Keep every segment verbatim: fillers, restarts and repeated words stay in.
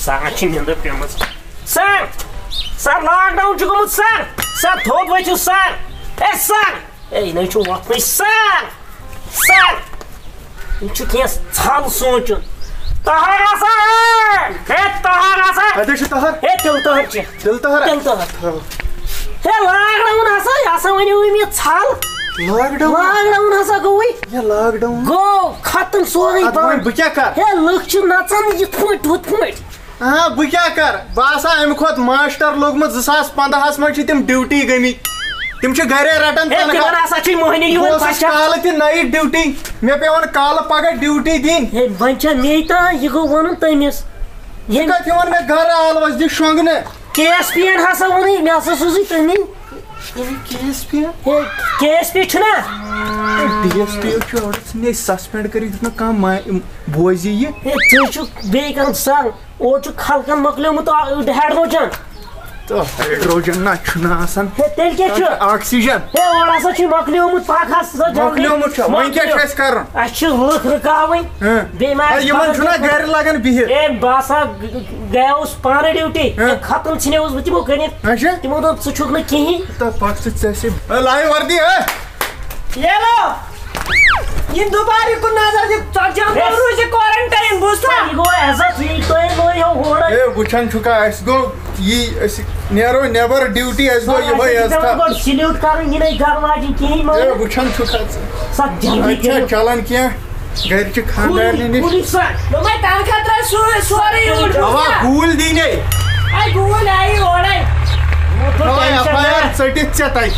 سر، اَسہِ چھِ نِندٕر پیٚمٕژ۔ سر، سر، لاک ڈاوُن چھُ گوٚمُت، سر۔ سر، تھوٚد ؤتھِو، سر۔ A, sir. اے، یہِ نَے چھُ وۄتھنٕے، سر۔ سر، یِم چھِ کینٛہہ ژھل سونٛچُن۔ طاہر ہسا، اے، اے، طاہر ہسا۔ اَتہِ چھُ طاہر۔ اے، تِلہٕ طاہر چھِ۔ تِلہٕ طاہر۔ تِلہٕ طاہر۔ ہے، لاک ڈاوُن ہسا، یہِ ہسا ؤنِو أمۍ یہِ ژھل۔ Lockdown? لاک ڈاوُن ہسا گوٚوٕے۔ یہِ لاک ڈاوُن؟ گوٚو، ختم سورُے اَدٕ وۄنۍ بنٛد۔ بہٕ کیٛاہ کَرٕ؟ ہے، لُکھ چھِ نَژان یِتھ پٲٹھۍ، ہُتھ پٲٹھۍ۔ آ، بہٕ کیٛاہ کَرٕ؟ بہٕ آسا اَمہِ کھۄتہٕ ماسٹر لوٚگمُت۔ زٕ ساس پنٛداہَس منٛز چھِ تِم ڈیوٹی گٔمٕتۍ۔ تِم چھِ گَرے رَٹان ہے، تِمَن تنخواہ۔ ہسا چھِ مۄہنی بہٕ یِوان اوسُس پَتہٕ۔ کالہٕ تہِ نایِٹ ڈیوٹی۔ مےٚ پٮ۪وان کالہٕ پَگاہ ڈیوٹی دِنۍ۔ ہے، وۄنۍ چھا مے تام یہِ گوٚو وَنُن تٔمِس؟ ژٕ ییٚمۍ کَتہِ یِوان مےٚ گَرٕ آلوَس دِ شۄنٛگنہٕ؟ کے ایس پی یَن ہسا ووٚنُے، مےٚ ہسا سوٗزُے تٔمی۔ یہِ کے ایس پی؟ ہے، کے ایس پی چھُنا؟ ڈی ایس پی چھُ اورٕ ژھٕنۍ أسۍ سسپینڈ کٔرِتھ دیُت نہٕ کانٛہہ ما-، بوزِ یہِ۔ ہے، ژٕ چھُکھ بیٚیہِ کانٛہہ سر، اورٕ چھُ خلقن مۄکلیومُت آ-، ہایڈروجن۔ تہٕ ہایڈروجن نہ چھُنہٕ آسان۔ ہے، تیٚلہِ کیٛاہ چھُ؟ آکسیجن۔ ہے، اورٕ ہسا چھُ مۄکلیومُت، پکھ حظ ژٕ جلدی۔ مۄکلیومُت چھُ، وۄنۍ کیٛاہ چھُ مۄکلیو۔ اَسہِ کَرُن؟ اَسہِ چھِ لُکھ رُکاوٕنۍ۔ ہہ۔ بیٚیہِ ما ہے، آسہِ یِمن پتہ چھُنہ کیٛاہ؟ گرِ لگان بِہِتھ۔ ہے، بہٕ ہسا گ-، گ-، گٔیوس پانہٕ ڈیوٹی۔ ہہ۔ ہے، ختم ژھٕنیوس بہٕ تِمو کٔرِتھ۔ اچھا۔ تِمو دوٚپ، "ژٕ چھُکھ نہٕ کِہیٖنۍ۔" تہٕ پَکھ ژٕ ژےٚ سۭتۍ۔ اے، لایِو وردی، اے۔ ییٚلو یِم دوبارٕ یہِ کُن نظر دِ، ژۄتجی ہن دۄہن روٗزِ کورنٹاین، بوٗزتھا؟ یہِ گوٚو عزت، یہِ تۄہہِ لٲیِو ہورٕ۔ اے، وٕچھان چھُکھا، اَسہِ گوٚو یی، أسۍ نیرو نٮ۪بر ڈیوٹی، اَسہِ گوٚو یِہوٚے اَسہِ چھِ پٮ۪وان عزتھا۔ گۄڈٕ سلیوٹ کَرٕنۍ، یِنَے گرٕ واجِنۍ کِہیٖنۍ مگر۔ اے، وٕچھان چھُکھا ژٕ؟ سا جلدی اَتہِ چھا کٔرِو۔ چلان کینٛہہ؟ گرِ چھِ خانٛدارنہِ نِش۔ کُلۍ سا۔ دوٚپمَے تَنہٕ خٲطرٕ سُہ سورُے یوٗرۍ اوا، بوٗزتھا؟ گوٗلۍ دِنۍ۔ اَے گوٗلۍ آیہِ اورَے۔ تھاو ٹٮ۪نشَن ایف آی آر نہ۔ ژٔٹِتھ ژےٚ تَتہِ۔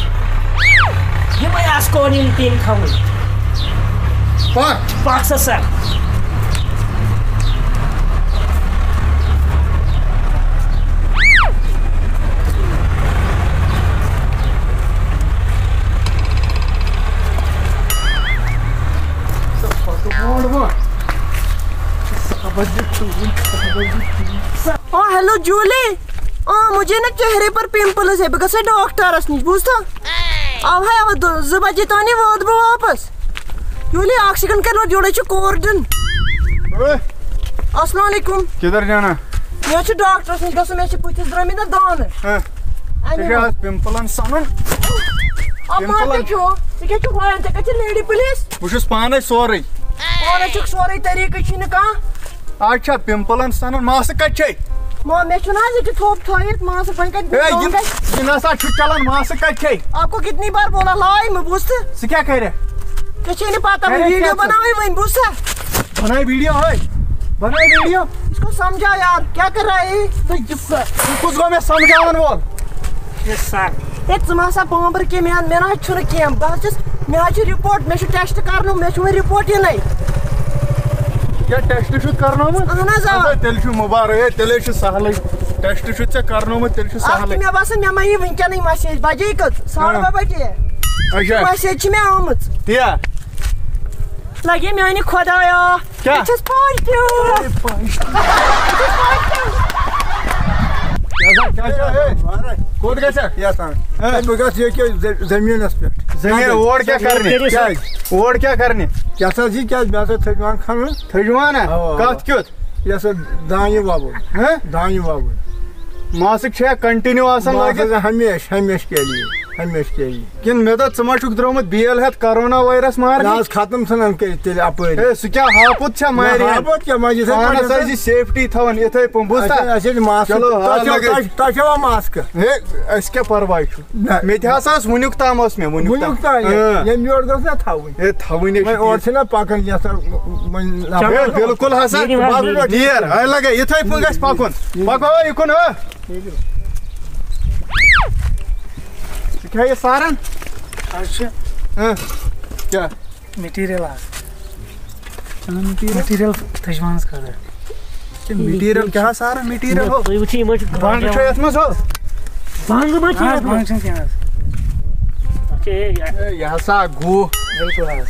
یِمَے آسہٕ کورِ یِم تِم تھاوٕنۍ۔ پَکھ۔ پَکھ سا سا۔ او ہیلو جولی، آ، مجھے نا چہرے پر پمپلز ہے، بہٕ گژھٕ ڈاکٹرس نِش، بوٗزتھا؟ اَوہَے، اَوٕ دُ-، زٕ بجے تانی ووت بہٕ واپس۔ جولی، اکھ سیکنڈ کر، یورے چھُ کورڈن۔ اوے۔ السلام علیکم۔ کدھر جانا؟ مےٚ چھُ ڈاکٹرس نِش گژھُن، مےٚ چھِ بٕتھِس درٛامٕتۍ نا دانہٕ۔ ہہ۔ اَمہِ ژےٚ چھِ موٗجوٗب۔ آز پمپلن سَنان۔ اَو، پمپلن۔ پانہٕ تہِ چھُ۔ ژٕ کیٛاہ چھُکھ وَنان؟ ژےٚ کَتہِ چھِ لیڈی پُلیٖس؟ بہٕ چھُس پانے سورُے۔ پانے چھُکھ سورُے، طریٖقہٕ چھُے نہٕ کانٛہہ۔ آز چھا پمپلن سنان؟ ماسک کتہِ چھے؟ ما، مےٚ چھُنہٕ حظ ییٚتہِ تھوٚپ تھٲیِتھ، ماسک وۄنۍ کتہِ اے، دِمہٕ یہِ، بہٕ؟ یہِ نسا چھُ چلان، ماسک کتہِ چھے؟ آپ کو کتنی بار بولا، لاے مےٚ، بوٗزتھٕ؟ ژٕ کیٛاہ کرکھ؟ ژےٚ چھے نہٕ پتہ، کرکھ وۄنۍ ویٖڈیو کیٛاہ ژٕ؟ بناوٕے وۄنۍ، بوٗزتھٕ؟ بناے ویٖڈیو، ہے، بناے ویٖڈیو۔ اس کو سمجھا یار، کیا کر رہا ہے یہ؟ تہٕ یہِ کُ-، یہِ کُس گوٚو مےٚ سمجھاوان وول؟ یس سر۔ ہے، ژٕ ما سا بامبر کینٛہہ، مےٚ، مےٚ نہ حظ چھُنہٕ کینٛہہ۔ بہٕ حظ چھُس، مےٚ حظ چھُ رِپورٹ، مےٚ چھُ ٹٮ۪سٹ کرنُک، مےٚ چھُ وۄنۍ رِپورٹ یِنَے۔ کیٛاہ ٹٮ۪سٹ چھُتھ کرنومُت؟ اہن حظ، آ۔ اَدٕ تیٚلہِ چھُ مُبارک، ہے، تیٚلے چھُ سہلٕے۔ ٹٮ۪سٹ چھُتھ ژےٚ کرنومُت، تیٚلہِ چھُ اَتھ چھُ سہلٕے۔ مےٚ باسان، مےٚ ما یی وٕنکٮ۪نٕے مسیج۔ بجے کٔژ؟ ساڑٕ ہاں۔ باہ بجے۔ اچھا۔ مسیج چھِ مےٚ آمٕژ۔ تی ہا؟ لگے میانہِ خۄدایا۔ کیٛاہ؟ بہٕ چھَس پازٹِو۔ A, positive. بہٕ چھَس پازٹِو۔ کیٛاہ سا، کیٛاہ، کیٛاہ، ہے؟ کوٚت گژھکھ؟ یَتھ تام۔ ہہ؟ ہے، بہٕ گژھٕ ییٚکیٛاہ زٔ-، زٔمیٖنَس پٮ۪ٹھ۔ زٔمیٖن، اور کیٛاہ کرنہِ؟ کیٛازِ؟ اور کیٛاہ کرنہِ؟ کیٛاہ سا زِ، کیٛازِ مےٚ ہسا تھٔج وان کھنٛڈ۔ تھٔج وان ہا؟ اَوا، اَوا۔ کَتھ کیُتھ؟ یہِ ہسا دانہِ وَوُن۔ ہہ؟ دانہِ وَوُن۔ ماسٕک چھا کنٹِنیو آسان ماسٕک لٲگِتھ؟ ہمیشہِ، ہمیشہِ کے لیے، ہمیشہِ کے لیے۔ کِنہٕ مےٚ دوٚپ، ژٕ ما چھُکھ درٛامُت بیل ہٮ۪تھ کرونا وایرس مارنہِ؟ نہ حظ، ختم ژھٕنن کٔرِتھ تیٚلہِ اپٲرۍ۔ ہے، سُہ کیٛاہ ہاپُت چھا نہ، مارِ ہن؟ ہاپُت کیٛاہ، وۄنۍ چھِ یِتھَے پانس پٲٹھۍ آسہِ سیفٹی تھاوان یِتھَے پٲٹھۍ، بوٗزتھا؟ اَسہِ، اَسہِ، اَسہِ چھِ ماسکہٕ۔ چلو، تۄہہِ آ، چھَو، لگٲیِو۔ تۄہہِ، تۄہہِ چھَوا ماسکہٕ؟ ہے، اَسہِ کیٛاہ پرواے چھُ؟ نہ۔ مےٚ تہِ ہسا ٲس وٕنیُک تام ٲس مےٚ، وٕنیُک وٕنیُک تام۔ تام، اۭں۔ ییٚمہِ یورٕ گٔژھ نہ تھاوٕنۍ۔ ہے، تھاوٕنۍ ہے وۄنۍ چھِ اورٕ ٹھیٖک۔ چھِنہ پکان یَتھ سا وۄنۍ نفر۔ ہے، بِلکُل ہسا۔ نیٖرِو حظ، نیٖرِو۔ نیر، ہے، لگے، یِتھَے پٲٹھۍ گژھِ پکُن۔ پکو، ہے، یہِ کُن، ہہ۔ ژٕ کھےٚ یہِ سارن؟ آز چھِ ہہ؟ کیٛاہ؟ مٹیٖریل اکھ۔ چلو، مٹیٖریل۔ مٹیٖریل تھٔج وانَس خٲطرٕ۔ ہے، مٹیٖریل کیٛاہ سارن؟ مٹیٖریل ہو۔ تُہۍ وٕچھِو، یِم حظ چھِ بنٛگ چھُ یَتھ منٛز ہو؟ بنٛگ ما چھِ اَہَن حظ، یَتھ منٛز؟ بنٛگ چھَنہٕ کینٛہہ حظ۔ اچھا، ہے، یہِ۔ ہے، یہِ ہسا گوٚو۔ بِلکُل حظ۔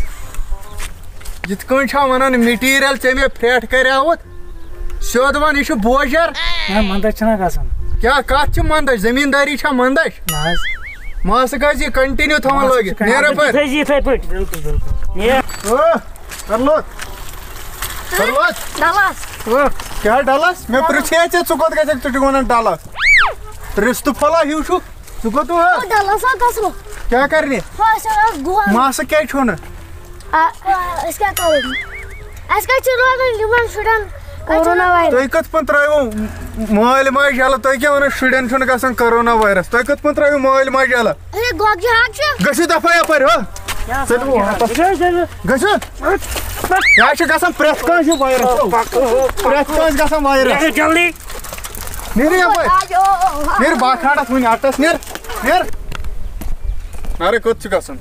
یِتھ کٔنۍ چھا وَنان، مٹیٖریل ژےٚ مےٚ پھرٛٹھ کریوُتھ، سیوٚد وَن، یہِ چھُ بوجر۔ نہ، مَندَچھ چھَنہ گژھان۔ کیٛاہ کَتھ چھِ مَندَچھ؟ زٔمیٖندٲری چھا مَندَچھ؟ نہ حظ۔ ماسٕک حظ یہِ کنٹِنیو تھاوان ماسٕک لٲگِتھ۔ چھُ نیر کنٹِنیو۔ اَپٲرۍ۔ تھٲیزِ یِتھَے پٲٹھۍ۔ بِلکُل، بِلکُل۔ نیر۔ او، کر لوٚت۔ کر لوٚت۔ ڈَلَس۔ کیٛاہ ڈلس؟ مےٚ پرٛژھے ژےٚ، ژٕ کوٚت گژھکھ؟ ژٕ چھُکھ ونان ڈلس۔ رِستہٕ پھوٚلہ ہیوٗ چھُکھ۔ ژٕ کوٚت اوس؟ او، ڈلس ہا گژھو۔ کیٛاہ کرنہِ؟ ہا، أسۍ ہا گووا۔ ماسہٕ کیٛازِ چھُو نہٕ؟ آ، آ، أسۍ کیٛاہ کرو؟ اَسہِ کَتہِ چھِ روزان یِمن شُرٮ۪ن؟ Corona virus. تُہۍ کِتھ پٲٹھۍ ترٛٲیوٕ مٲلۍ ماجہِ یَلہٕ؟ تُہۍ کیٛاہ وَنان، شُرٮ۪ن چھُنہٕ گژھان کورونا وایرس؟ تُہۍ کِتھ پٲٹھۍ ترٛٲیوٕ مٲلۍ ماجہِ یَلہٕ؟ ہے، گۄگجہِ ہاکھ چھُ۔ گٔژھِو دفعہ یپٲرۍ، ہو۔ کیٛاہ ژٔلِو سمجھان؟ واپس۔ گٔژھِو۔ یہِ ہا چھُ گژھان پرٛٮ۪تھ کٲنٛسہِ وایرس۔ پرٛٮ۪تھ کٲنٛسہِ گژھان وایرس۔ یہِ جلدی۔ نیٖرِو یپٲرۍ۔ نیٖر باکھاڑس وٕنہِ اَٹَس، نیٖر، نیٖر۔ نارٕ کوٚت چھُ گژھُن؟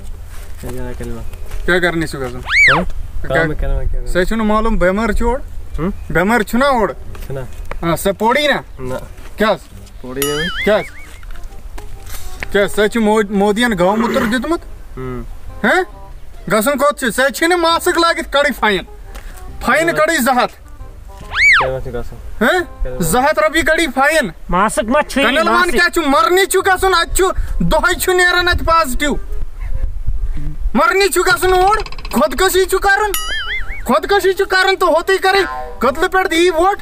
کیٛاہ کرنہِ چھُ گژھُن؟ ہہ؟ کیٛاہ؟ کٲمٕے کران، کیٛاہ کران؟ سۄ چھُنہٕ معلوٗم بٮ۪مٲر چھُ اورٕ؟ ہم؟ بٮ۪مٲر چھُنہ اورٕ؟ چھُنہ۔ آ، سۄ پوڑی نہ؟ نہ۔ کیٛازِ؟ پوڑی نہ۔ کیٛازِ؟ کیٛازِ؟ سۄ چھِ مو-، مودیَن گٲو موتُر دیُتمُت؟ ہم۔ ہہ؟ گژھُن کوٚت چھُ؟ سۄ چھِنہٕ ماسٕک لٲگِتھ، کَڑٕے فایِن۔ فایِن کَڑٕے زٕ ہَتھ۔ کیٛاہ وَتھ چھِ گژھان؟ ہہ؟ کیٛاہ وَتھ؟ زٕ ہَتھ رۄپیہِ کَڑٕے فایِن۔ ماسٕک ما چھُ یی؟ کَنَل وَن ماسٕک۔ کیٛاہ چھُ؟ مَرنہِ چھُ گژھُن، اَتہِ چھُ دۄہَے چھُ نیران اَتہِ پازِٹِو۔ مَرنہِ چھُ گژھُن اور، خۄدکٔشی چھُ کَرُن۔ خۄدکٔشی چھُ کَرُن تہٕ ہوٚتُے کَرٕے، کٔدلہٕ پٮ۪ٹھ دِیی ووٹ۔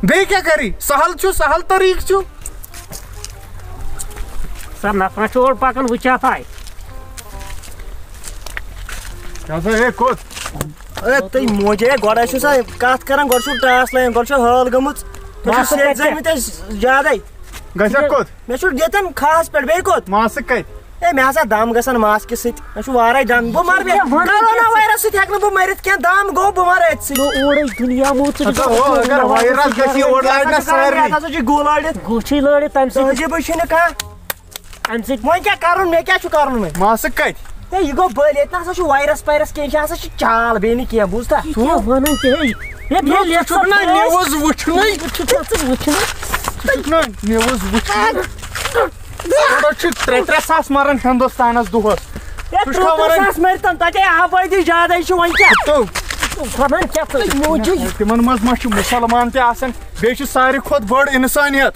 بیٚیہِ کیٛاہ کَرِ؟ سَہَل چھُ، سَہَل طریٖقہٕ چھُ۔ سَر، نفرَس چھُ اورٕ پَکان، وٕچھ اَتھ آے۔ کیٛاہ سا، ہے، کوٚت؟ اے، تُہۍ موجے، گۄڈٕ ٲسِو سا کَتھ کَران، گۄڈٕ چھُو ٹاس لایان، گۄڈٕ چھُو حٲل گٔمٕژ۔ تُہۍ چھِو ماسٕک سیٚدۍ کَتہِ؟ زٲمٕتۍ اَسہِ زیادَے۔ گژھِ ہا کوٚت؟ مےٚ چھُ ییٚتٮ۪ن کھَہَس پٮ۪ٹھ، بیٚیہِ کوٚت؟ ماسٕک کَتہِ؟ اے، مےٚ ہسا دَم گژھان ماسکہِ سۭتۍ۔ مےٚ چھُ وارَے دَم۔ بہٕ مَرٕ بیٚیہِ۔ یہِ وَنان کیٛاہ کورونا چھُ؟ وایرَس سۭتۍ ہٮ۪کہٕ نہٕ بہٕ مٔرِتھ کینٛہہ۔ دَم گوٚو، بہٕ مَرٕ أتھۍ سۭتۍ۔ نہ، اورَے دُنیا موٗد ژٕ اَدٕ چھُکھ او، اگر کورونا وایرَس وایرَس گژھِ، سۭتۍ یور لارِ نہ سارنٕے۔ اَتھ ہسا چھُ گُہہ لٲرِتھ۔ گُہہ چھُے لٲرِتھ تَمہِ سۭتۍ۔ تہٕ یہِ بہٕ چھُنہٕ کانٛہہ۔ اَمہِ سۭتۍ وۄنۍ کیٛاہ کَرُن؟ مےٚ کیٛاہ چھُ کَرُن وۄنۍ؟ ماسٕک کَتہِ؟ ہے، یہِ گوٚو بٔلۍ۔ ییٚتہِ نہ سا چھُ وایرَس پایرَس کینٛہہ، یہِ چھِ آسان چھِ چال، بیٚیہِ نہٕ کینٛہہ، بوٗزتھا؟ یہِ کیٛاہ وَنان ژےٚ؟ ہے، ہے، نہ، بیٚیہِ ژٕ لیکھ چھُکھ سا نہ پوسٹ۔ نِوٕز وٕچھنٕے۔ ژٕ چھُکھ نہ ژٕ وٕچھنٕے۔ ژٕ چھُکھ نہ نِوٕز وٕچھنٕے۔ اورٕ چھِ ترٛےٚ ترٛےٚ ساس مَران ہِندُستانَس دۄہَس۔ ہے، ژٕ چھُکھ ترٛوٚ وَنان۔ ساس مَرِ تَن، تَتہِ آبٲدی زیادَے چھِ، وۄنۍ کیٛاہ؟ تو۔ وَنان کیٛاہ ژٕ؟ موجی۔ تِمَن منٛز ما چھُ مُسلمان تہِ آسان؟ بیٚیہِ چھِ ساروی کھۄتہٕ بٔڑ اِنسٲنیت۔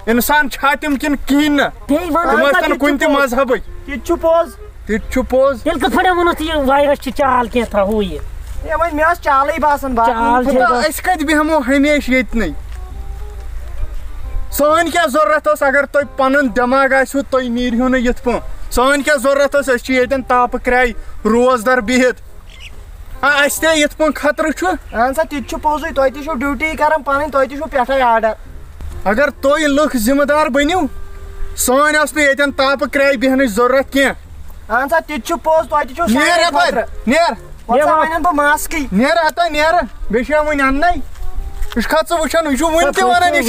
اِنسان چھا تِم کِنہٕ کِہیٖنۍ نہٕ؟ بیٚیہِ وَن تِم ٲسۍ تَن کُنہِ تہِ مذہبٕکۍ۔ تہِ تہِ چھُ پوٚز۔ تہِ تہِ چھُ پوٚز۔ تیٚلہِ کِتھ پٲٹھۍ ووٚنُتھ یہِ وایرس چھِ چال کینٛہہ تھاوو یہِ؟ ہے، وۄنۍ مےٚ ٲس چالٕے باسان، باقٕے چال چھِ مطلب، باسان۔ أسۍ کَتہِ بیٚہمو ہمیشہِ ییٚتنٕے؟ سٲنۍ کیٛاہ ضروٗرت ٲس، اگر تۄہہِ پَنُن دٮ۪ماغ آسِوٕ، تُہۍ نیٖرِہِو نہٕ یِتھ پٲٹھۍ۔ سٲنۍ کیٛاہ ضروٗرت ٲس، أسۍ چھِ ییٚتٮ۪ن تاپہٕ کرٛایہِ روزدَر بِہِتھ۔ آ، اَسہِ تہِ یِتھ پٲٹھۍ خطرٕ چھُ۔ اہن سا، تہِ تہِ چھُ پوٚزُے، تۄہہِ تہِ چھُو ڈیوٹی کران پنٕنۍ، تۄہہِ تہِ چھُو پٮ۪ٹھَے آرڈر۔ اگر تُہۍ لُکھ ذمہٕ دار بٔنِو، سٲنۍ ٲس نہٕ ییٚتٮ۪ن تاپہٕ کرٛایہِ بیٚہنٕچ ضروٗرت کینٛہہ۔ اہن سا، تہِ تہِ چھُ پوٚز، تۄتہِ چھُو نیر سانہِ یپٲرۍ، خٲطرٕ۔ نیر۔ وَلہٕ سا، نیرو۔ وۄنۍ اَنہٕ بہٕ ماسکٕے۔ نیر ہتا، نیر۔ بیٚیہِ چھِ مےٚ وٕنہِ اَننَے۔ یہِ چھُکھا ژٕ وٕچھان، یہِ چھُ وٕنہِ تہِ وَنان، یہِ